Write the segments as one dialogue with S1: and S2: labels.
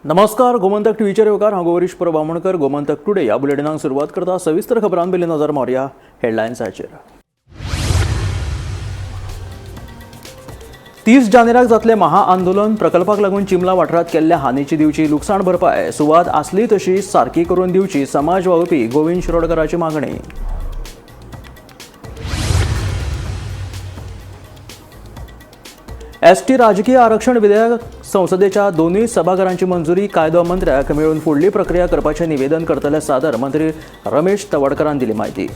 S1: नमस्कार, गोमंतक टीव्हीचेर येवकार. हांव गौरीश परब बामणकर. गोमंतक टुडे ह्या बुलेटिनाक सुरवात करता. सविस्तर खबरां पयलीं नजर मारया हेडलायन्साचेर. 30 जानेराक जातलें महाआंदोलन. प्रकल्पाक लागून चिंबला वाठारांत केल्ल्या हानीची दिवची लुकसाण भरपाय. सुवात आसली तशी सारकी करून दिवची, समाज वावुरपी गोविंद शिरोडकराची मागणी. एसटी राजकीय आरक्षण विधेयक संसदेच्या दोनूय सभाघरांची मंजुरी. कायदो मंत्र्याक मेळून फुडली प्रक्रिया करपाचें निवेदन करतले सादर. मंत्री रमेश तवडकरान दिली म्हायती.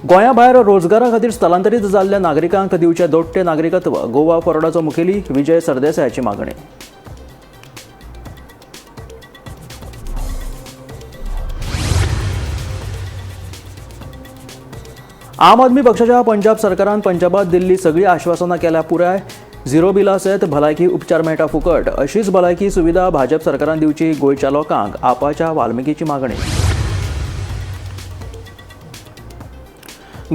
S1: गोंया भायर रोजगारा खातीर स्थलांतरीत जाल्ल्या नागरिकांक दिवचें दोट्टे नागरिकत्व. गोवा फॉरवर्डाचो मुखेली विजय सरदेसायाची मागणी. आम आदमी पक्षाच्या पंजाब सरकारान पंजाबात दिल्ली सगळी आश्वासनां केल्या पुराय. झिरो बिला सयत भलायकी उपचार मेळटा फुकट. अशीच भलायकी सुविधा भाजप सरकारान दिवची गोंयच्या लोकांक, आपाच्या वाल्मिकीची मागणी.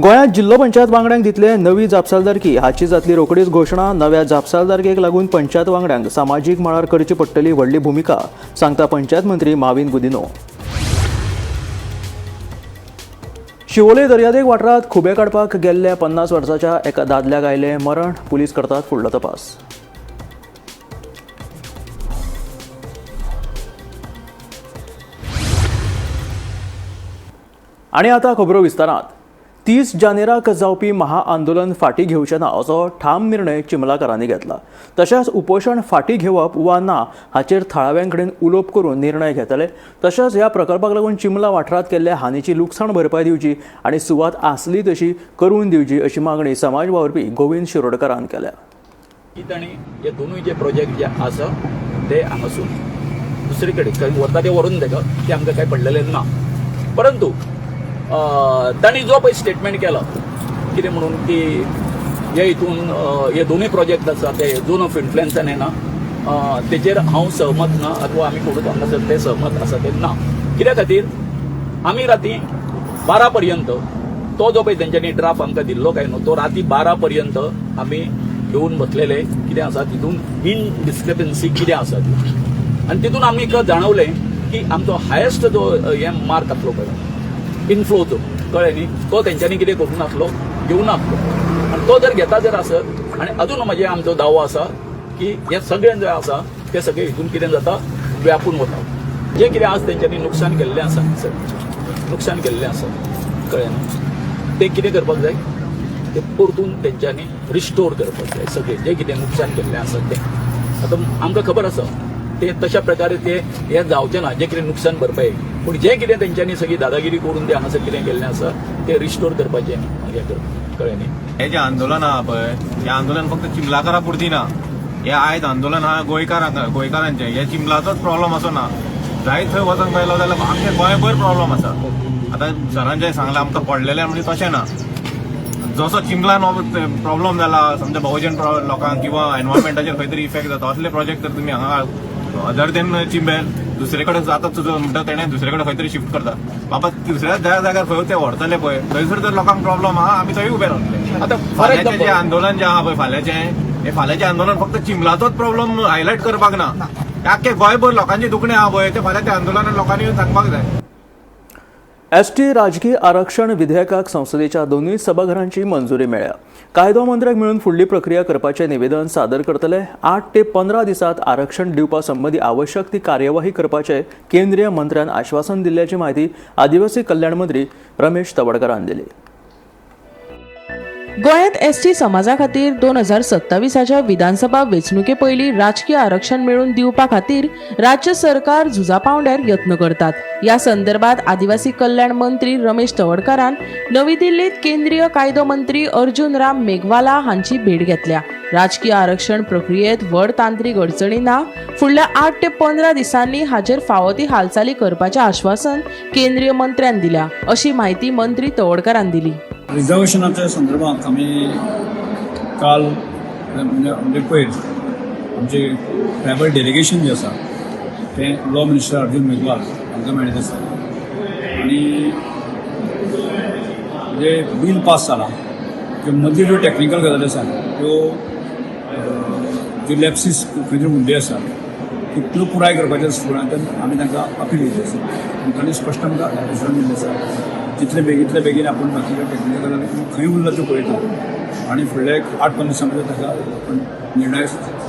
S1: गोंयांत जिल्लो पंचायत वांगड्यांक दितले नवी जापसालदारकी. हाची जातली रोखडीच घोशणा. नव्या जापसालदारकेक लागून पंचायत वांगड्यांक सामाजीक मळार करची पडटली व्हडली भुमिका, सांगता पंचायत मंत्री माविन गुदिनो. शिवोले दर्यादेग वाठारांत खुबे काडपाक गेल्ल्या 50 वर्साच्या एका दादल्याक आयलें मरण. पुलीस करतात फुडलो तपास. आनी आतां खबरो विस्तारांत. 30 जानेराक जावपी महाआंदोलन फाटीं घेवचें ना असो ठाम निर्णय चिंबलाकारांनी घेतला. तशेंच उपोशण फाटीं घेवप वा ना हाचेर थळाव्यां कडेन उलोवप करून निर्णय घेतले. तशेंच ह्या प्रकल्पाक लागून चिंबला वाठारांत केल्ल्या हानीची लुकसाण भरपाय दिवची आनी सुवात आसली तशी करून दिवची अशी मागणी समाज वावुरपी गोविंद शिरोडकरान केल्या.
S2: की तांणी हे दोनूय जे प्रोजेक्ट जे आसा ते हांगासून दुसरे कडेन खंय व्हरता ते व्हरून तेका, ते आमकां कांय पडलेलें ना. परंतु तांणी जो पळय स्टेटमेंट केला कितें म्हणून की हे हितून हे दोनूय प्रोजेक्ट आसा ते झोन ऑफ इन्फ्लुएन्सान येना, तेचेर हांव सहमत ना अथवा आमी कोणूच हांगासर ते सहमत आसा ते ना. कित्या खातीर आमी राती 12 पर्यंत तो जो पळय तेंच्यांनी ड्राफ्ट आमकां दिल्लो काय न्हू, तो राती 12 पर्यंत आमी घेवन बसलेले. कितें आसा तितून इनडिस्क्रिपन्सी कितें आसा ती, आनी तितून आमकां जाणवलें की आमचो हायेस्ट जो हे मार्क आसलो पळय इनफ्लोचो, कळ्ळें न्ही, तो तेंच्यांनी कितें करूंक नासलो, घेवंक नासलो. आनी तो जर घेता जर आसत, आनी अजून म्हजे आमचो दावो आसा की हे सगळें जें आसा तें सगळें हितून कितें जाता व्यापून वता. जें कितें आज तेंच्यांनी नुकसान केल्लें आसा, सर नुकसान केल्लें आसा, कळ्ळें न्हू, तें कितें करपाक जाय, ते परतून तेंच्यांनी रिस्टोर करपाक जाय सगळें जें कितें नुकसान केल्लें आसा तें. आतां आमकां खबर आसा ते तशा प्रकारे ते हें जावचें ना जें कितें नुकसान भरपाय, पूण जें कितें तेंच्यांनी सगळी दादागिरी करून ते हांगासर कितें केल्लें आसा तें रिस्टोर करपाचें हें करप, कळ्ळें न्ही.
S3: हे जे आंदोलन आहा पळय, हे आंदोलन फक्त चिंबलाकारा पुरती ना. हे आयज आंदोलन आहा गोंयकारांचें. हे चिंबलाचोच प्रॉब्लम असो ना, जाय थंय वचोंक गेलो जाल्यार आख्खे गोंयभर प्रॉब्लम आसा. आतां सरान जें सांगलां आमकां पडलेलें म्हणजे तशें ना. जसो चिंबलान प्रॉब्लम जाला, समजा बहुजन लोकांक किंवा एनवायरमेंटाचेर खंय तरी इफेक्ट जाता, असले प्रोजेक्ट जर तुमी हांगा अदर देन चिंबेल दुसरे कडेन जाता, तुजो म्हणटा तेणें दुसरे कडेन खंय तरी शिफ्ट करता. बाबा, दुसऱ्या ज्या जाग्यार खंय ते व्हरतले पळय, थंयसर जर लोकांक प्रॉब्लम आहा, आमी थंय उबे रावतले.
S2: आतां फॉर
S3: फाल्यांचें
S2: एक्झाम्पल
S3: जें आंदोलन जें आहा पळय, फाल्यांचें, हें फाल्यांचें आंदोलन फक्त चिंबलाचोच प्रॉब्लम हायलायट करपाक ना, आख्खे गोंयभर लोकांचें दुखणें आहा पळय, ते फाल्यां त्या आंदोलनान लोकांनी येवन सांगपाक जाय.
S1: एसटी राजकीय आरक्षण विधेयकाक संसदेच्या दोनूय सभाघरांची मंजुरी मेळ्ळ्या. कायदो मंत्र्याक मेळून फुडली प्रक्रिया करपाचें निवेदन सादर करतले. 8 ते 15 दिसांत आरक्षण दिवपा संबंदी आवश्यक ती कार्यवाही करपाचें केंद्रीय मंत्र्यान आश्वासन दिल्ल्याची म्हायती आदिवासी कल्याण मंत्री रमेश तवडकरान दिली.
S4: गोंयांत एसटी समाजा खातीर 2027च्या विधानसभा वेंचणुके पयलीं राजकीय आरक्षण मेळोवन दिवपा खातीर राज्य सरकार झुजा पांवड्यार यत्न करतात. ह्या संदर्भात आदिवासी कल्याण मंत्री रमेश तवडकारान नवी दिल्लीत केंद्रीय कायदो मंत्री अर्जुन राम मेघवाला हांची भेट घेतल्या. राजकीय आरक्षण प्रक्रियेत व्हड तांत्रीक अडचणी ना, फुडल्या 8 ते 15 दिसांनी हाचेर फावो ती हालचाली करपाचें आश्वासन केंद्रीय मंत्र्यान दिल्या, अशी म्हायती मंत्री तवडकारान दिली.
S5: रिजर्वेशनाच्या संदर्भात आमी काल म्हणजे पयर आमचे ट्रायबल डेलिगेशन जे आसा तें लॉ मिनिस्टर अर्जून मेघवाल हांकां मेळिल्लें आसा आनी जे बील पास जालां त्यो मदीं ज्यो टॅक्निकल गजाली आसा त्यो ज्यो लॅप्सीस खंय तरी उरल्ल्यो आसा तितल्यो पुराय करपाच्या दृश्टिकोनांतल्यान आमी तांकां अपील केल्ली आसा आनी तांणी स्पश्ट आमकां एश्योरन्स दिल्लें आसा जितले बेगींतले बेगीन आपूण बाकीच्यो टॅक्निकल गजाली खंय उरला त्यो पळयता आनी फुडल्या एक 8-15 दिसां भितर ताका आपण निर्णय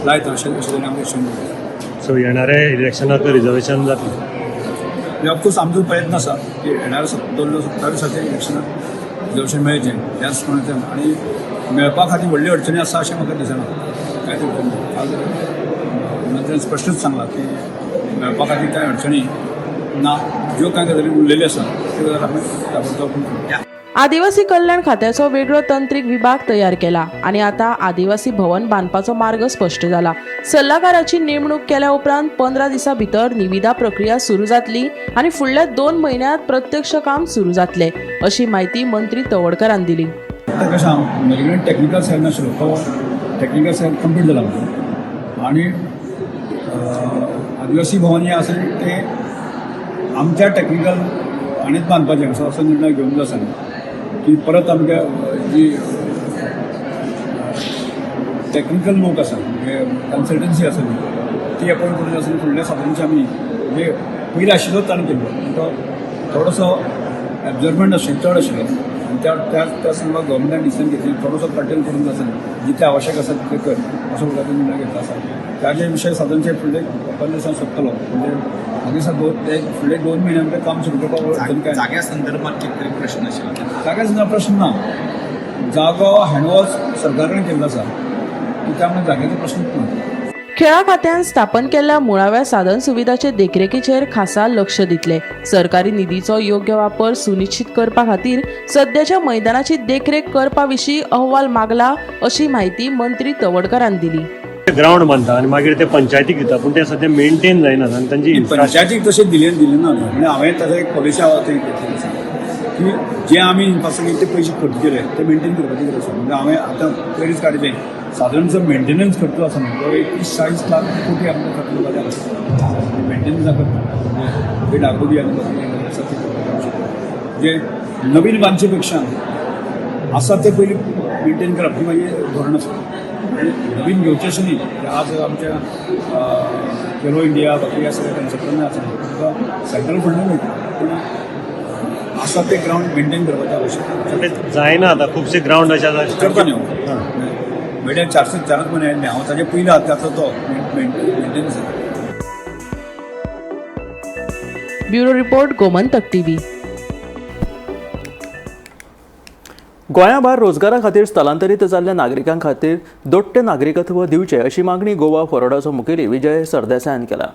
S5: लायता अशें अशें ताणें आमकां एश्योरन्स दिलें.
S6: सो येणाऱ्या इलेक्शनाक रिजर्वेशन जातलें?
S5: ऑफकोर्स आमचो प्रयत्न आसा की येणाऱ्या 2027 इलेक्शनाक रिजर्वेशन मेळचें त्याच दृश्टिकोनांतल्यान आनी मेळपा खातीर व्हडली अडचणी आसा अशें म्हाका दिसना. कांयच अडचण ना. काल मंत्र्यान स्पश्टूच सांगलां की मेळपा खातीर कांय अडचणी ना, ज्यो कांय गजाली उरलेल्यो आसा त्यो गजाली आमी ताबडतोब करूया.
S4: आदिवासी कल्याण खात्याचो वेगळो तंत्रीक विभाग तयार केला आनी आतां आदिवासी भवन बांदपाचो मार्ग स्पश्ट जाला. सल्लागाराची नेमणूक केल्या उपरांत 15 दिसां भितर निविदा प्रक्रिया सुरू जातली आनी फुडल्या 2 म्हयन्यांत प्रत्यक्ष काम सुरू जातलें अशी म्हायती मंत्री तवडकरान दिली.
S5: आतां कशें आहा, म्हजे कडेन टॅक्निकल सेल नाशिल्लो, तो टॅक्निकल सेल कंप्लीट जाला आमचो आनी आदिवासी भवन हें आसा तें आमच्या टॅक्निकल हाणेंच बांदपाचें असो असो निर्णय घेवन आसा की परत आमच्या जी टॅक्निकल लोक आसा म्हणजे कन्सल्टन्सी आसा न्ही ती अपॉयंट करून आसा. फुडल्या साधनांचे आमी म्हणजे पयलीं आशिल्लोच ताणें केल्लो तो थोडोसो एब्जॉर्बमेंट आशिल्लो चड आशिल्लो आनी त्या त्या त्या संदर्भात गव्हर्मेंटान डिसिजन घेतली थोडोसो कंटेन करून आसा जितलें आवश्यक आसा तितलें कर असो प्रकारचो निर्णय घेतला आसा. ताजे विशय साधनचे फुडले 15 दिसांक सोंपतलो म्हणजे म्हाका दिसता फुडले 2 म्हयन्या भितर काम सुरू करपाक अडचण काय.
S7: जाग्या संदर्भात कितें तरी प्रश्न आशिल्लो?
S5: जाग्या संदर्भात प्रश्न ना, जागो हँडओवर सरकार कडेन केल्लो आसा त्यामुळे जाग्याचो प्रश्नच ना.
S4: खेळा खात्यान स्थापन केल्ल्या मुळाव्या साधन सुविधाचे देखरेखीचेर खासा लक्ष दितले. सरकारी निधीचो योग्य वापर सुनिश्चित करपा खातीर सद्याच्या मैदानाची देखरेख करपा विशीं अहवाल मागला अशी म्हायती मंत्री तवडकरान दिली.
S6: ग्रावंड बांदता आनी मागीर ते पंचायतीक दिता पूण ते सध्या मेंटेन जायना आनी तांची
S5: पंचायतीक तशें दिले दिलें ना, म्हणजे हांवें ताजो एक पॉलिसी आहा ती घेतलेली आसा की जे आमी इन्फ्रास्ट्रक्चर ते पयशे खर्च केले ते मेंटेन करपाची गरज आसा. म्हणजे हांवें आतां पयलींच काडिल्लें सादारण जो मेंटेनन्स खर्च आसा न्हू तो 30-40 लाख कोटी आमकां खर्च जावपाचे आसा मेंटेनन्सा खर्च म्हणजे डागडुगी आनी बाकी आसा ती करपाक. म्हणजे नवीन बांदचे पेक्षा आसा ते पयलीं मेंटेन करप ही म्हाजी धोरण आसा. नवीन घेवचें अशें न्ही. आज आमच्या खेलो इंडिया बाकी सगळ्या कन्सेप्टान आसा तुमकां सेंट्रल फंड मेळटा पूण आसा ते ग्रावंड मेंटेन करपाचें आवश्यक.
S6: ते जायना आतां खुबशे ग्रावंड अशे आसा.
S5: करता न्ही हांव म्हळ्यार 404 म्हयने आयिल्ले हांव ताजे पयलीं आतां तो maintenance.
S4: Bureau report, Gomantak TV.
S1: गोंया भायर रोजगारा खातीर स्थलांतरीत जाल्ल्या नागरिकां खातीर दोट्टे नागरिकत्व दिवचें अशी मागणी गोवा फॉरवर्डाचो मुखेली विजय सरदेसायान केला.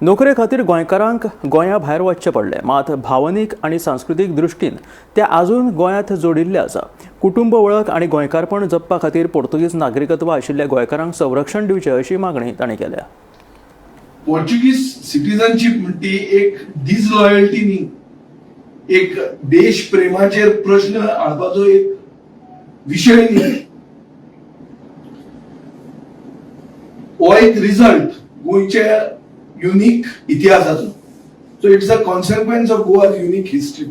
S1: नोकरे खातीर गोंयकारांक गोंया भायर वचचें पडलें, मात भावनीक आनी सांस्कृतीक दृश्टीन ते आजून गोंयांत जोडिल्ले आसा. कुटुंब वळख आनी गोंयकारपण जपपा खातीर पोर्तुगीज नागरिकत्व आशिल्ल्या गोंयकारांक संरक्षण दिवचें अशी मागणी तांणी केल्या.
S8: पोर्चुगीज सिटीजनशीप म्हणटी एक डिसलॉयल्टी न्ही, एक देश प्रेमाचेर प्रश्न हाडपाचो एक विशय न्ही. हो एक रिजल्ट गोंयच्या unique इतिहासाचो. So it's a consequence of Goa's unique history.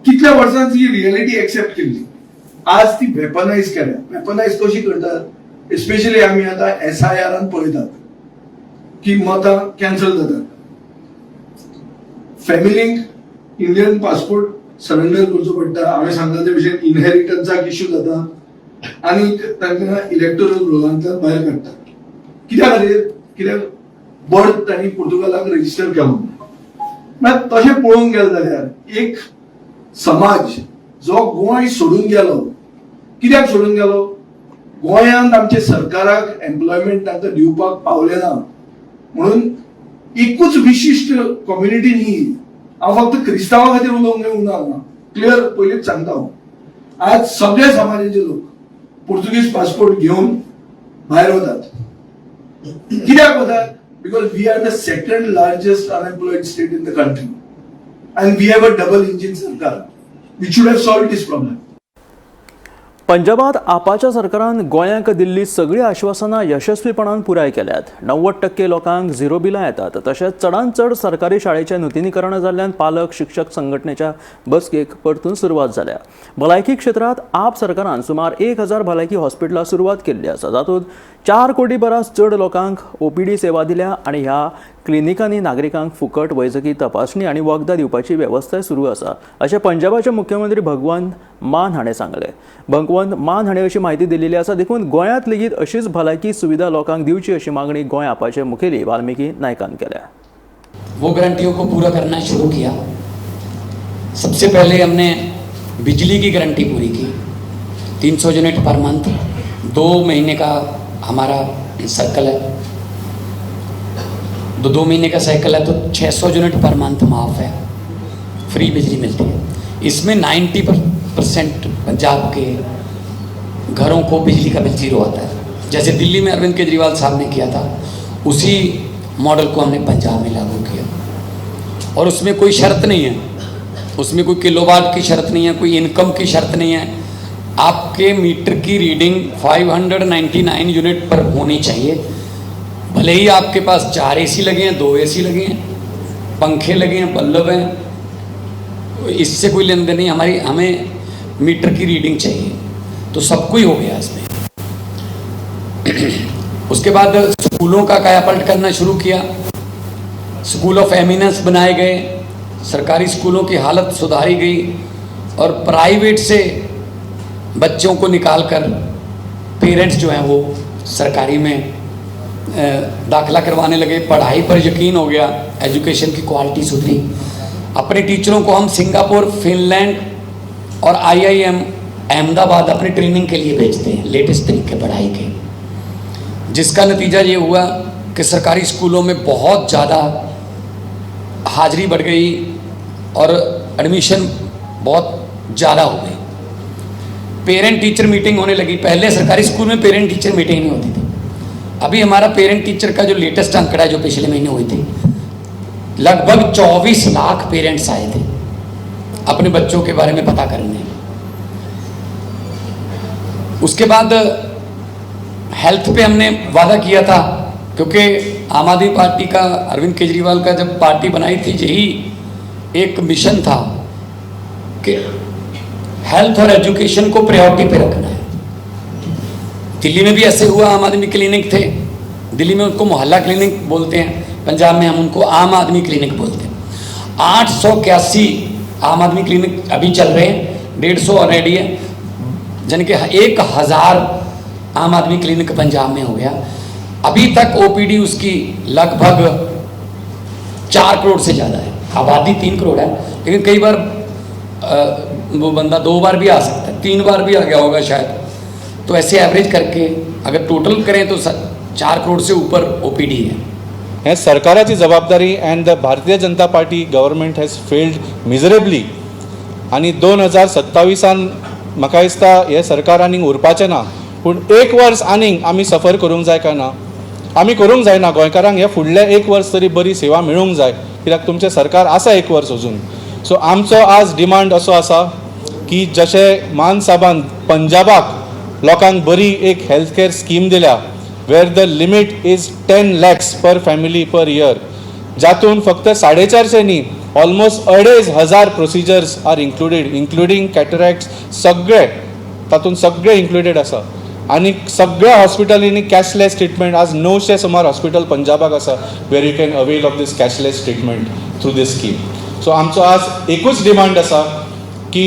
S8: कितल्या वर्सां ही रियलिटी एक्सेप्ट केल्ली, आज ती वेपनायज केल्या. वेपनायज कशी करतात? स्पेशली आमी आतां एसआयआरान पळयतात की मतां कॅन्सल जातात, फॅमिलीक इंडियन पासपोर्ट सरेंडर करचो पडटा. हांवें सांगला ते भशेन इनहेरिटन्साक इश्यू जाता आनी तांकां इलेक्टोरल रोलांतल्यान भायर काडटात. कित्या खातीर? कित्याक बर्थ तांणी पुर्तुगालाक रजिस्टर केलो. म्हळ्यार तशें पळोवंक गेलें जाल्यार एक समाज जो गोंय सोडून गेलो, कित्याक सोडून गेलो? गोंयांत आमच्या सरकाराक एम्प्लॉयमेंट तांकां दिवपाक पावलें ना म्हणून. एकूच विशिश्ट कम्युनिटी न्ही. हांव फक्त क्रिस्तांवा खातीर उलोवंक येवंक ना, क्लियर पयलींच सांगता हांव. आज सगळे समाजाचे लोक पोर्तुगीज पासपोर्ट घेवन भायर वतात. कित्याक वतात? Because we are the second largest unemployed state in the country and we have a double engine सरकार which should have solved this problem.
S1: पंजाबात आपाच्या सरकारान गोंयांक दिल्ली सगळीं आश्वासनां यशस्वीपणान पुराय केल्यात. 90% लोकांक झिरो बिलां येतात. तशेंच चडांत चड सरकारी शाळेचें नुतनीकरण जाल्ल्यान पालक शिक्षक संघटनेच्या बसकेक परतून सुरवात जाल्या. भलायकी क्षेत्रांत आप सरकारान सुमार 1000 भलायकी हॉस्पिटलां सुरवात केल्ली आसा, जातूंत 4 कोटी परस चड लोकांक ओपीडी सेवा दिल्या आनी ह्या क्लिनिकांनी नागरिकांक फुकट वैजकी तपासणी आनी वखदां दिवपाची वेवस्थाय सुरू आसा, अशें पंजाबाचे मुख्यमंत्री भगवंत मान हाणें सांगलें. भगवंत मान हाणें अशी म्हायती दिल्ली आसा, देखून गोंयांत लेगीत अशीच भलायकी सुविधा लोकांक दिवची अशी मागणी गोंय आपाचे मुखेली वाल्मिकी नायकान केल्या.
S9: वो गारंटियों को पूरा करना शुरू किया. सबसे पहले हमने बिजली की गारंटी पूरी की, 300 यूनिट पर मंथ, 2 महीने का हमारा सर्कल है, तो 2 महीने का साइकिल है तो 600 यूनिट पर मंथ माफ़ है, फ्री बिजली मिलती है. इसमें 90% पंजाब के घरों को बिजली का बिल जीरो आता है. जैसे दिल्ली में अरविंद केजरीवाल साहब ने किया था, उसी मॉडल को हमने पंजाब में लागू किया. और उसमें कोई शर्त नहीं है, उसमें कोई किलोवाट की शर्त नहीं है, कोई इनकम की शर्त नहीं है. आपके मीटर की रीडिंग 599 यूनिट पर होनी चाहिए. भले ही आपके पास 4 एसी लगे हैं, 2 एसी लगे हैं, पंखे लगे हैं, बल्ब हैं, इससे कोई लेन then नहीं. हमारी हमें मीटर की रीडिंग चाहिए. तो सबको ही हो गया इसमें. उसके बाद स्कूलों का कायापलट करना शुरू किया. स्कूल ऑफ एमिनेंस बनाए गए, सरकारी स्कूलों की हालत सुधारी गई और प्राइवेट से बच्चों को निकाल कर पेरेंट्स जो हैं वो सरकारी में दाखिला करवाने लगे. पढ़ाई पर यकीन हो गया, एजुकेशन की क्वालिटी सुधरी. अपने टीचरों को हम सिंगापुर, फिनलैंड और IIM Ahmedabad अपनी ट्रेनिंग के लिए भेजते हैं, लेटेस्ट तरीके पढ़ाई के, जिसका नतीजा ये हुआ कि सरकारी स्कूलों में बहुत ज़्यादा हाजिरी बढ़ गई और एडमिशन बहुत ज़्यादा हो गई. पेरेंट टीचर मीटिंग होने लगी. पहले सरकारी स्कूल में पेरेंट टीचर मीटिंग नहीं होती थी. अभी हमारा पेरेंट टीचर का जो लेटेस्ट आंकड़ा है, जो पिछले महीने हुई थी, लगभग 24 लाख पेरेंट्स आए थे अपने बच्चों के बारे में पता करने. उसके बाद हेल्थ पे हमने वादा किया था, क्योंकि आम आदमी पार्टी का, अरविंद केजरीवाल का जब पार्टी बनाई थी, यही एक मिशन था कि हेल्थ और एजुकेशन को प्रायोरिटी पे रखना है. दिल्ली में भी ऐसे हुआ, आम आदमी क्लिनिक थे दिल्ली में, उनको मोहल्ला क्लिनिक बोलते हैं, पंजाब में हम उनको आम आदमी क्लिनिक बोलते हैं. 881 आम आदमी क्लिनिक अभी चल रहे हैं, 150 ऑलरेडी है, यानी कि 1000 आम आदमी क्लिनिक पंजाब में हो गया. अभी तक ओपीडी उसकी लगभग 4 करोड़ से ज़्यादा है. आबादी 3 करोड़ है, लेकिन कई बार वो बंदा 2 बार भी आ सकता है, 3 बार भी आ गया होगा शायद. तो ऐसे एवरेज करके अगर टोटल करें तो 4 करोड़ से ऊपर ओपीडी है.
S10: हे सरकाराची जबाबदारी and the Bharatiya Janata Party government has failed miserably. आनी 2027 म्हाका दिसता हें सरकार आनीक उरपाचें ना, पूण एक वर्स आनीक आमी सफर करूंक जाय काय ना? आमी करूंक जायना. गोंयकारांक हे फुडलें एक वर्स तरी बरी सेवा मेळूंक जाय, कित्याक तुमचें सरकार आसा एक वर्स अजून. सो आमचो आज डिमांड असो आसा की जशें मान साहबान पंजाबाक लोकांक बरी एक हेल्थ केअर स्कीम दिल्या, where the limit is 10 lakhs per family per year, जातून फक्त 450 न्ही, almost 2500 procedures are included, including cataracts, सगळे तातूंत सगळे इन्क्लुडेड आसा. आनी सगळ्या हॉस्पिटलींनी कॅशलेस ट्रिटमेंट, आज 900 सुमार हॉस्पिटल पंजाबाक आसा where you can avail of this cashless treatment through this scheme. So आमचो आज एकूच डिमांड आसा की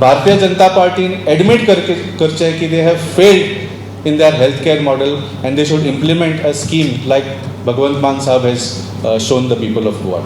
S10: भारतीय जनता पार्टीन एडमीट करचें की they have failed in their healthcare model and they should implement a scheme like Bhagwant Mann Sahab has shown the people of Goa.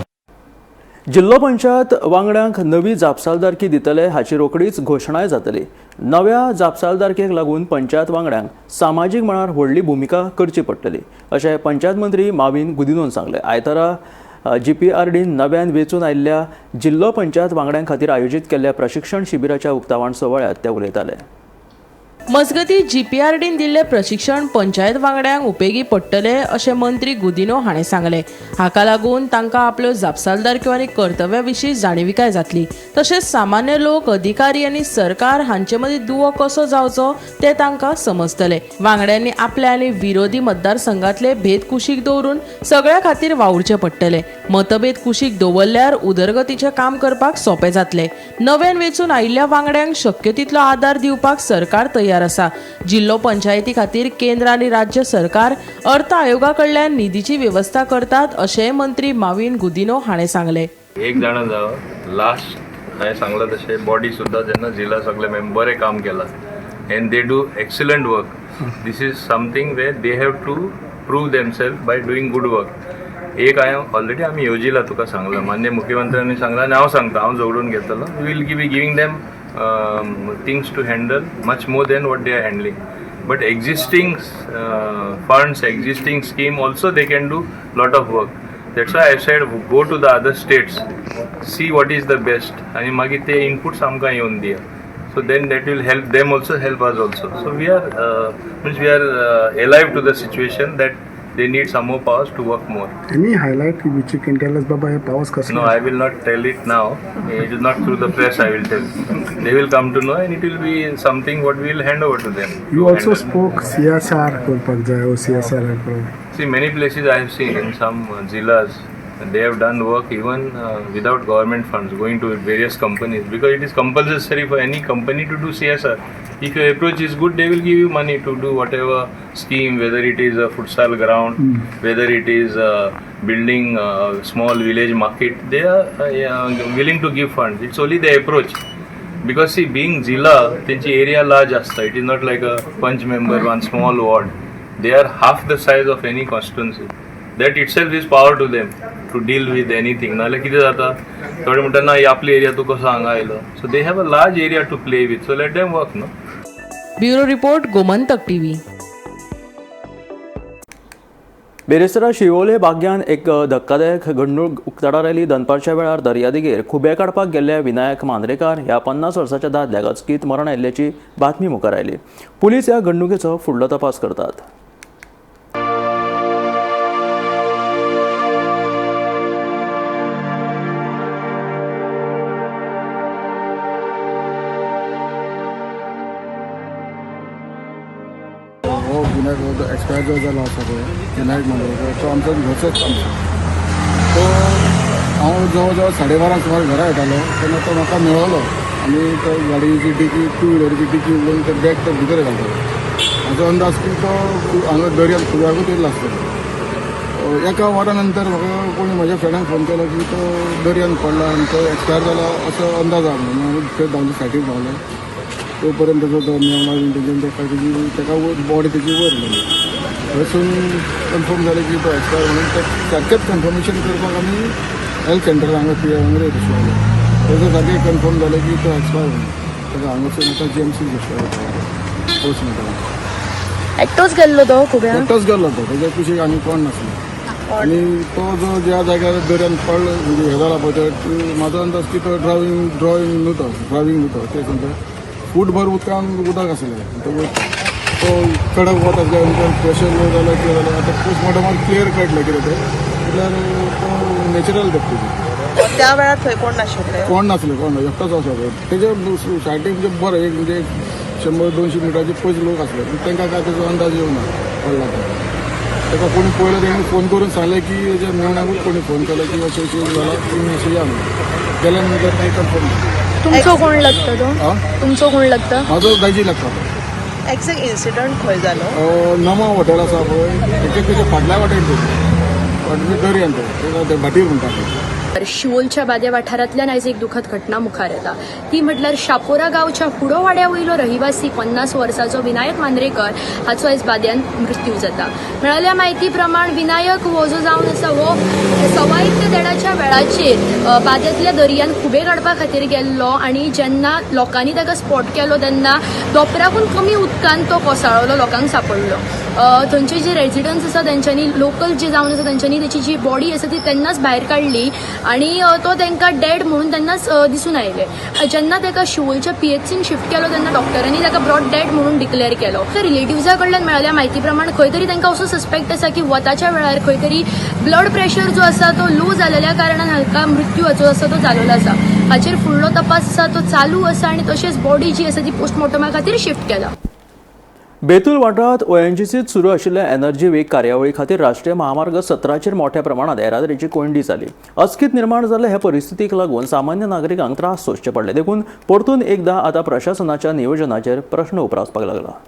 S1: जिल्लो पंचायत वांगड्यांक नवी जापसालदारकी दितले हाची रोखडीच घोशणाय जातली. नव्या जापसालदारकेक लागून पंचायत वांगड्यांक सामाजीक मळार व्हडली भुमिका करची पडटली, अशें पंचायत मंत्री माविन गुदिनोन सांगलें. आयतारा जीपीआरडीन नव्यान वेंचून आयिल्ल्या जिल्लो पंचायत वांगड्यां खातीर आयोजीत केल्ल्या प्रशिक्षण शिबिराच्या उक्तावण सुवाळ्यांत ते उलयताले.
S4: मजगतीं जीपीआरडीन दिल्लें प्रशिक्षण पंचायत वांगड्यांक उपेगी पडटलें अशें मंत्री गुदिन्हो हाणें सांगलें. हाका लागून तांकां आपल्यो जापसालदारक्यो आनी कर्तव्या विशीं जाणविकाय जातली. तशेंच सामान्य लोक, अधिकारी आनी सरकार हांचे मदीं दुवो कसो जावचो तें तांकां समजतलें. वांगड्यांनी आपल्या आनी विरोधी मतदारसंघातले भेद कुशीक दवरून सगळ्या खातीर वावुरचें पडटलें. मतभेद कुशीक दवरल्यार उदरगतीचें काम करपाक सोंपें जातलें. नव्यान वेंचून आयिल्ल्या वांगड्यांक शक्य तितलो आदार दिवपाक सरकार तयार आसा. जिल्लो पंचायती खातीर केंद्र आनी राज्य सरकार अर्थ आयोगा कडल्यान निधीची वेवस्था करतात अशेंय मंत्री माविन गुदिन्हो हाणें सांगलें.
S11: एक जाणा जाव, लास्ट हांवें सांगलां तशें बॉडी सुद्दां जेन्ना जिला सगळे मेम बरें काम केलां and they do excellent work. This is something where they have to prove themself by doing good work. एक हांवें ऑलरेडी आमी येवजिला, तुका सांगलां, मान्य मुख्यमंत्र्यांनी सांगलां आनी हांव सांगता, हांव झगडून घेतलो. We will be giving them things to handle much more than what they are handling, but existing funds, existing scheme also they can do lot of work. That's why I said go to the other states, see what is the best आणि मागीर ते inputs आमकां येवन दिया. So then that will help them also, help us also. So we are means we are alive to the situation that they need some more powers to work more.
S8: Any highlight which you can tell us बाबा हे पावस कसलो?
S11: No, I will not tell it now. It is not through the press I will tell. They will come to know and it will be something what we will hand over to them.
S8: You also
S11: Handle.
S8: Spoke CSR करपाक जाय ओ CSR.
S11: See, many places I have seen in some zillas, they have done work even without government funds, going to various companies, because it is compulsory for any company to do CSR. If your approach is good, they will give you money to do whatever scheme, whether it is a futsal ground, whether it is building a small village market, they are yeah, willing to give funds. It's only the approach. Because see, being zilla, तेंची area large आसता. It is not like a panch member, one small ward. They are half the size of any constituency. That itself is power to them to deal with anything. नाल्यार कितें जाता, थोडे म्हणटा ना ही आपली area, तूं कसो हांगा आयलो. So they have a large area to play with, so let them work, no.
S4: Bureau report, Gomantak TV.
S1: बेरेस्तारा Siolim बाग्यान एक धक्कादायक घडणूक उक्ताडार आयली. दनपारच्या वेळार दर्यादेगेर खुबे काडपाक गेल्ल्या विनायक मांद्रेकार ह्या 50 वर्साच्या दादल्याक अचकीत मरण आयिल्ल्याची बातमी मुखार आयली. पुलीस ह्या घडणुकेचो फुडलो तपास करतात.
S8: हो विनायक एक्सपायर जो जालो आसा पळय, विनायक मांद्रेकर, तो आमचो घरचोच आमचो. तो हांव जवळ जवळ 12:30 सुमार घरा येतालो तेन्ना तो म्हाका मेळ्ळो आनी तो गाडयेची डिकी, टू व्हिलरीची डिकी उगडून ते बॅग तो भितर घालतालो. म्हाजो अंदाज की तो हांगा दर्यांत खुब्याकूच येयल्लो आसतलो. एका वरा नंतर म्हाका कोणी म्हज्या फ्रेंडाक फोन केलो की तो दर्यांत पडला आनी तो एक्सपायर जाला असो अंदाज आहा म्हणून. आमी थंय धांवले, सायडीक धांवले. तो पर्यंत तो मेवणा बीन तेजेन तेका तेजी तेका बॉडी तेजी वयर व्हेली. थंयसून कन्फर्म जालें की तो एक्सपायर म्हणून. ते सारकेंच कन्फर्मेशन करपाक आमी हेल्थ सेंटर हांगा पी हांगा येयले. तेजो सारकें कन्फर्म जालें की तो एक्सपायर म्हणून. ताका हांगासून आतां जीएमसी घेतलो पोस्टमॉर्टम.
S12: एकटोच गेल्लो तो खुब्या?
S8: एकटोच गेल्लो तो, तेज्या कुशीक आनी कोण नासलो. आनी तो जो ज्या जाग्यार दर्यांत पडलो म्हणजे हें जाला पळय, ते म्हाजो अंदाज की तो ड्रायव्हिंग ड्रॉइंग न्हू, तो ड्रायव्हिंग न्हू, तो ते सांगता फूटभर उदकान उदक आसलें. तो कडक वत आसल्या नंतर प्रेशर लो जालो, कितें जालें, आतां पोस्टमॉर्टमान क्लियर कळटलें कितें तें. म्हटल्यार तो नॅचरल डेथ तेजी.
S12: त्या वेळार थंय कोण नाशिल्ले?
S8: कोण नासले, कोण ना, एकटोच आसा. तेजे सायडीक म्हणजे बरें एक म्हणजे 100-200 मिटराचे पयस लोक आसले, पूण तांकां काय तेजो अंदाज येवना पडला तो. ताका कोणी पळयलो तेणी फोन करून सांगलें की तेज्या मेवण्याकूच कोणी फोन केलो की अशें अशें जालां, तुमी अशें या म्हणून. गेल्या नंतर मागीर कन्फर्म.
S12: तुमचो कोण लागता तो? तुमचो कोण लागता?
S8: म्हाजो दाजी लागता तो.
S12: एक्झॅक्ट इन्सिडंट खंय जालो?
S8: नमा हॉटेल आसा पळय तेच्या तेच्या फाटल्या वाटेन, ते दर्यान, ते भाटीर म्हणटा ते.
S12: शिवोलच्या बाद्या वाठारांतल्यान आयज एक दुखद घटना मुखार येता, ती म्हटल्यार शापोरा गांवच्या हुडोवाड्या वयलो रहिवासी 50 वर्साचो विनायक मांद्रेकर हाचो आयज बाद्यान मृत्यू जाता. मेळिल्ल्या म्हायती प्रमाण विनायक हो जो जावन आसा हो 1:15 ते 1:30च्या वेळाचेर बाद्यांतल्या दर्यान खुबे काडपा खातीर गेल्लो आनी जेन्ना लोकांनी ताका स्पॉट केलो तेन्ना दोपराकून कमी उदकान तो कोसळलो, लोकांक सांपडलो. थंयचे जे रेजिडंट्स आसा तेंच्यांनी, लोकल जे जावन आसा तेंच्यांनी तेची जी बॉडी आसा ती तेन्नाच भायर काडली आनी तो तांकां डेड म्हणून तेन्नाच दिसून आयलें. जेन्ना ताका शिवोलच्या PHCन शिफ्ट केलो तेन्ना डॉक्टरांनी ताका ब्रॉड डेड म्हणून डिक्लेअर केलो. रिलेटिव्सा कडल्यान मेळिल्ल्या म्हायती प्रमाण खंय तरी तांकां असो सस्पेक्ट आसा की वताच्या वेळार खंय तरी ब्लड प्रेशर जो आसा तो लो जालेल्या कारणान हाका मृत्यू हाचो आसा तो जालेलो आसा. हाचेर फुडलो तपास आसा तो चालू आसा आनी तशेंच बॉडी जी आसा ती पोस्टमॉर्टमा खातीर शिफ्ट केला.
S1: बेतूल वाठारांत ONGCत सुरू आशिल्ल्या एनर्जी वीक कार्यावळी खातीर राष्ट्रीय महामार्ग 17चेर मोठ्या प्रमाणात येरादारीची कोंयडी जाली. अचकीत निर्माण जाल्ले हे परिस्थितीक लागून सामान्य नागरिकांक त्रास सोंसचे पडले. देखून परतून एकदा आतां प्रशासनाच्या नियोजनाचेर प्रश्न उप्रासपाक लागला.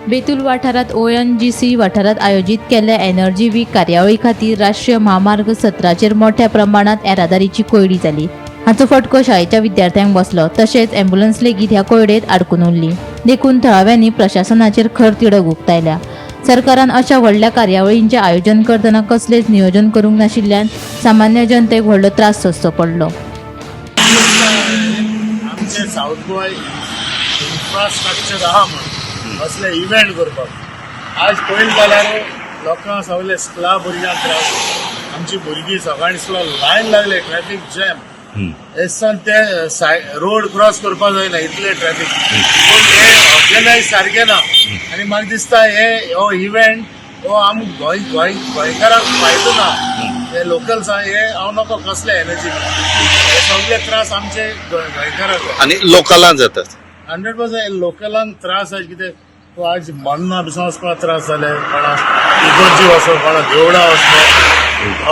S13: बेतूल वाठारांत ONGC वाठारांत आयोजीत केल्ल्या एनर्जी वीक कार्यावळी खातीर राष्ट्रीय महामार्ग 17चेर मोठ्या प्रमाणात येरादारीची कोंयडी जाली. हाचो फटको शाळेच्या विद्यार्थ्यांक बसलो, तशेंच ॲम्ब्युलन्स लेगीत ह्या कोंयडेंत आडकून उरली. देखून थळाव्यांनी प्रशासनाचेर खर तिडक उक्तायल्या. सरकारान अशा व्हडल्या कार्यावळींचें आयोजन करतना कसलेंच नियोजन करूंक नाशिल्ल्यान सामान्य जनतेक व्हडलो त्रास सोंसचो पडलो.
S14: आमचे सावथ गोवा इन्फ्रास्ट्रक्चर आहा म्हणून असले इव्हेंट करपाक आज पळयत जाल्यार लोकांक सगळे स्कुला भुरग्यांक त्रास, आमची भुरगीं सकाळीं स्कुला लायन लागले, ट्रॅफिक जॅम, हेसान ते रोड क्रॉस करपाक जायना इतले ट्रॅफिक. पूण हे ऑर्गनायज सारकें ना आनी म्हाका दिसता हे हो इव्हेंट हो आम गोंय गोंय गोंयकारांक फायदो ना. हे लोकल्स हे हांव नको कसले एनर्जी, हे सगळे त्रास आमचे गोंयकारांक
S15: आनी लोकलांक जातात.
S14: 100% लोकलांक त्रास. आज कितें तूं आज मन्ना बिसान वचपाक त्रास जाले, कोणा इगोर्जी वचो, कोणा देवळा वचपा,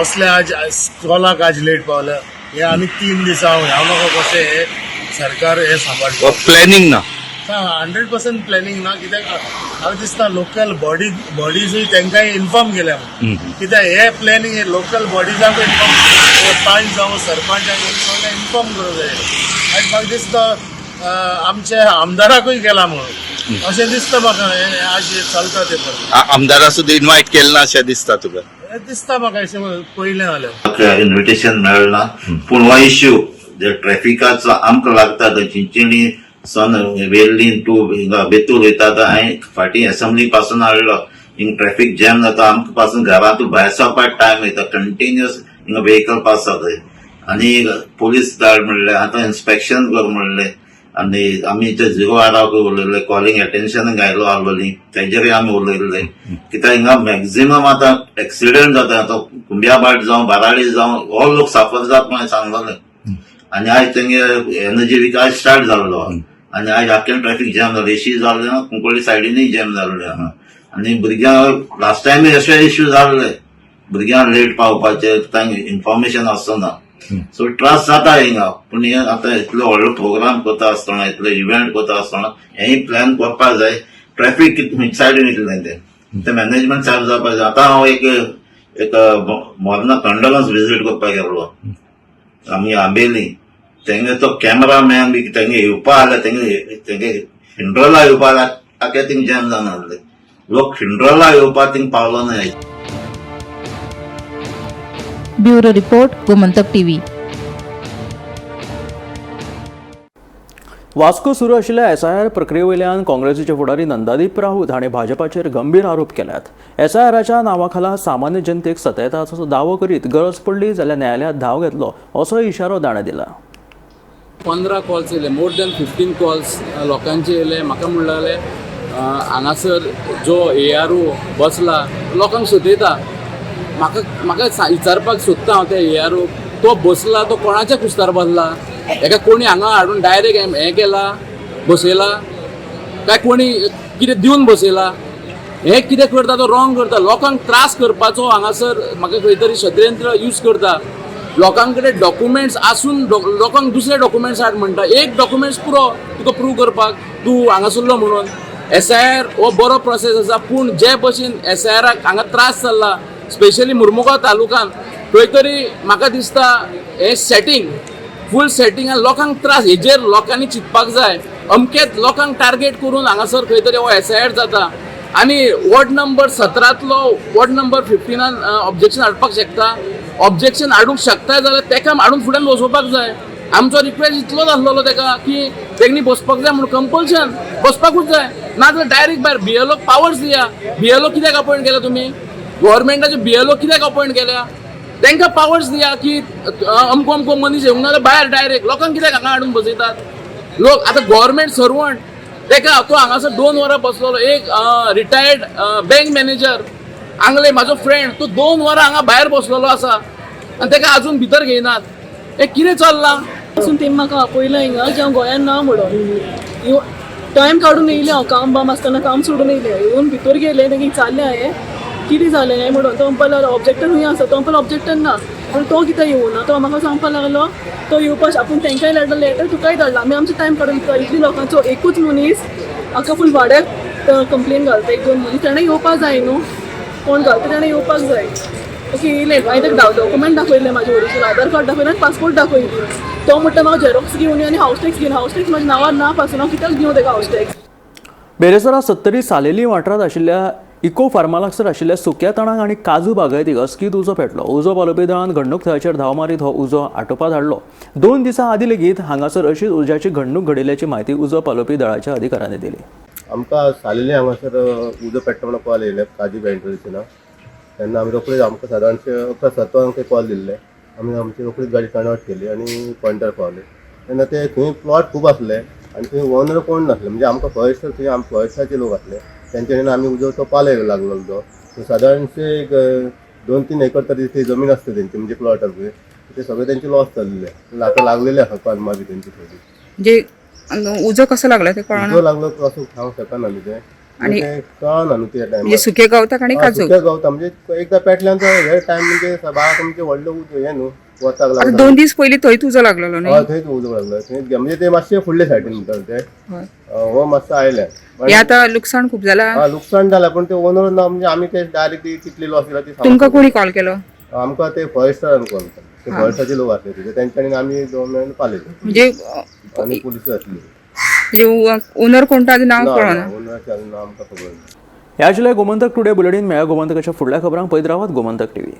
S14: असले आज स्कॉलाक आज लेट पावले. हे आनी 3 दिसां हांव नको कशें हे सरकार हे सांबाळटा.
S15: प्लॅनिंग ना,
S14: 100% प्लॅनिंग ना. कित्याक हांव दिसता लोकल बॉडीजूय तांकांय इन्फॉर्म केल्या. कित्याक हे प्लॅनिंग हे लोकल बॉडीजांकूय इन्फॉर्म, पंच जावं सरपंचांक सगळें इन्फॉर्म करूंक जाय. आनी म्हाका दिसता आमच्या आमदाराकूय केला म्हणून अशें दिसता म्हाका. आज चलता ते
S15: आमदारा सुद्दां इन्वायट केलें ना अशें दिसता तुका?
S14: दिसता म्हाका अशें पयलें जाल्यार
S16: इन्विटेशन मेळना. पूण हो इश्यू जे ट्रॅफिकाचो आमकां लागता थंय चिंचणी सन वेर्लीन टू हिंगा बेतूल वयता, हांवें फाटीं एसेंब्ली पासून हाडलो. हिंग ट्रॅफिक जॅम जाता, आमकां पासून घरांतून भायर सरपाक टायम वयता, कंटिन्युअस हिंगा व्हेकल पास जाता. आनी पोलीस धाड म्हणलें, आतां इन्स्पेक्शन कर म्हणलें, आनी आमी ते झिरो आराक उलयल्ले, कॉलिंग एटेन्शन घायलो आहलोली तेजेरय आमी उलयल्ले. कित्याक हिंगा मॅक्झिमम आतां एक्सिडंट जाता, आतां कुंब्याभाट जावं बाराळी जावं हो लोक साफर जात म्हणून सांगलें. आनी आयज तेंगे एनर्जी वीक आयज स्टार्ट जाल्लो आनी आयज आख्खें ट्रॅफिक जॅम जालें, एशी जाल्लें ना, कुंकळ्ळी सायडीनूय जॅम जाल्लें आहा. आनी भुरग्यांक लास्ट टायमूय अशे इश्यू जाल्ले, भुरग्यांक लेट पावपाचे, तांकां इन्फॉर्मेशन आसना, सो त्रास जाता हिंगा. पूण हे आतां इतलो व्हडलो प्रोग्राम करता आसतना, इतलो इव्हेंट करता आसतना हेंय प्लॅन करपाक जाय. ट्रॅफिक खंयच्या सायडीन येतलें तें मॅनेजमेंट चालू जावपाक जाय. आतां हांव एक एक मोर्ना कंडोलन्स विजीट करपाक गेल्लो आमी आंबेली, तेंगे तो कॅमेरा मॅन बी तेंगे येवपा आसले, तेंगे तेंगे फिंड्रोला येवपा आख्खे थिंग जॅम जावन आसले, लोक फिंड्रोला येवपा थिंग पावलो ना.
S13: Bureau report, Gomantak TV.
S1: Vasco सुरू आशिल्ल्या SIR प्रक्रियेवयल्यान काँग्रेसीचे फुडारी नंदादीप राऊत हांणी भाजपाचेर गंभीर आरोप केल्यात. SIRच्या नांवाखाला सामान्य जनतेक सतयता असो दावो करीत गरज पडली जाल्यार न्यायालयात धांव घेतलो असो इशारो ताणें दिला.
S17: 15 कॉल्स येयले, मोर दॅन 15 कॉल्स लोकांचे येयले. म्हाका म्हणूंक लागले हांगासर जो ARO बसला लोकांक सतयता. म्हाका म्हाका विचारपाक सोदता हांव त्या ARO तो बसला तो कोणाच्या कुस्तार बसला? हेका कोणी हांगा हाडून डायरेक्ट हें केला बसयला काय कोणी कितें दिवन बसयला? हें कितें करता तो रॉंग करता, लोकांक त्रास करपाचो हांगासर म्हाका खंय तरी षडयंत्र यूज करता. लोकां कडेन डॉक्युमेंट्स आसून लोकांक दुसरे डॉक्युमेंट्स हाड म्हणटा. एक डॉक्युमेंट्स पुरो तुका प्रूव करपाक तूं हांगासरलो म्हणून. SIR हो बरो प्रोसेस आसा, पूण जे भशेन SIRाक हांगा त्रास चल्ला स्पेशली मुर्मुगांव तालुकान खंय तरी म्हाका दिसता हें सेटींग फूल सेटींग आनी लोकांक त्रास. हेजेर लोकांनी चिंतपाक जाय. अमकेच लोकांक टार्गेट करून हांगासर खंय तरी हो SIR जाता. आनी वॉर्ड नंबर 17तलो वॉर्ड नंबर 15 ऑब्जेक्शन हाडपाक शकता. ऑब्जेक्शन हाडूंक शकता जाल्यार तेका हाडून फुड्यान बसोवपाक जाय. आमचो रिक्वेस्ट इतलोच आसलेलो तेका की तेणी बसपाक जाय म्हणून, कंपल्शन बसपाकूच जाय, नाजाल्यार डायरेक्ट भायर. बीएलओ पावर्स दिया. बीएलओ कित्याक अपॉयंट केला तुमी? गव्हर्मेंटाचे बीएलओ कित्याक अपॉयंट केल्या? तांकां पावर्स दिया की अमको अमको मनीस येवंक ना जाल्यार भायर डायरेक्ट. लोकांक कित्याक हांगा हाडून बसयतात लोक? आतां गव्हर्मेंट सर्वंट तेका तो हांगासर 2 वरां बसलेलो. एक रिटायर्ड बँक मॅनेजर आंगले म्हाजो फ्रेंड, तो 2 वरां हांगा भायर बसलेलो आसा आनी तेका अजून भितर घेयनात. हें कितें चल्लां?
S18: पासून तेमी म्हाका आपयला हिंगा की हांव गोंयान ना म्हणून. टायम काडून येयलें हांव, काम बाम आसतना काम सोडून येयलें. येवन भितर गेलें, तेंका विचारलें हांवें कितें जालें हें म्हणून. तो म्हणपाक लागलो ऑब्जेक्टर खंय आसा? तो म्हणपाक ऑब्जेक्टर ना. पूण तो कित्याक येवना? तो म्हाका सांगपाक लागलो तो येवपाक आपूण तेंकांय धाडला लेटर, तुकाय धाडला. आमी आमचो टायम काडून इतली लोकांचो एकूच मनीस आख्खा फूल वाड्याक कंप्लेन घालता. 1-2 मनीस तेणें येवपाक जाय न्हू, कोण घालता तेणें येवपाक जाय. ओके येयलें. हांवें ताका डॉक्युमेंट दाखयलें, म्हाजें ओरिजिनल आधार कार्ड दाखयलें आनी पासपोर्ट दाखयली. तो म्हणटा म्हाका झेरोक्स घेवन यो आनी हावस टॅक्स घेवन. हावस टॅक्स म्हाज्या नांवार ना पासून हांव कित्याक दिवं तेका हावस टॅक्स?
S1: बेरेस्तारा 70 सालेली वाठारांत आशिल्ल्या इको फार्मा लागसर आशिल्ल्या सुक्या तणाक आनी काजू बागायतीक अचकीत उजो पेटलो. उजो पालोवपी दळान घडणूक थळाचेर धांव मारीत हो उजो आटोवपाक हाडलो. 2 दिसां आदीं लेगीत हांगासर अशीच उज्याची घडणूक घडिल्ल्याची म्हायती उजो पालोवपी दळाच्या अधिकाऱ्यांनी दिली.
S19: आमकां सालेली हांगासर उजो पेट्टा म्हणून कॉल येयले काजू बँटरीचे ना, तेन्ना आमी रोखडीच आमकां सादारणशे 11:07 कॉल दिल्ले. आमी आमची रोखडीच गाडी टर्न आवट केली आनी पॉयंटार पावले. तेन्ना ते थंय प्लॉट खूब आसले आनी थंय ओनर कोण नासले, म्हणजे आमकां फॉरेस्टर थंय फॉरेस्टाचे लोक आसले. तेंच्यानी आमी उजो तो पालयलो लागलो तो सादारणशे एक 2-3 एकर तरी थंय जमीन आसता तेंची, म्हणजे प्लॉटार पळय ते सगळे तेंचे लॉस जाल्ले. आतां लागलेले आसा कलमां बी तेंची थोडी.
S20: म्हणजे उजो कसो लागला ते कळना?
S19: उजो लागलो कसो सांगूंक शकना न्ही ते,
S20: आणि
S19: कळना न्हू त्या टायमार.
S20: म्हणजे सुके गवताक आनी काजू?
S19: सुके गवता म्हणजे एकदा पेटल्यान तो हे टायम म्हणजे बाग म्हणजे व्हडलो उजो हे न्हू वताक लागला.
S20: 2 दीस पयलीं थंयच उजो लागलेलो न्ही?
S19: हय थंयच उजो लागलो थंयच, म्हणजे ते मातशे फुडले सायडीन म्हणटाले ते, हो मातसो आयले.
S20: हे आता लुकसाण खूप जाला?
S19: हा लुकसाण जाला, पण ते ओनर ना, म्हणजे आमी ते डायरेक्टली कितली लॉस जाला ती.
S20: तुमकां कोणी कॉल केलो?
S19: आमकां ते फॉरेस्टरान कॉल केलो. ते फॉरेस्टाचे लोक आसले तिथे, तेंच्यांनी आमी 2 मेळून पालयले.
S20: म्हणजे
S19: आनी पुलीस आसली.
S20: म्हणजे ओनर कोण तो नांव कळना?
S19: ओनराचें नांव आमकां खबर ना.
S1: ह्या आशिल्लें गोमंतक टुडे बुलेटीन. मेळ्या गोमंतकाच्या फुडल्या खबरांक पळयत रावात गोमंतक टीव्ही.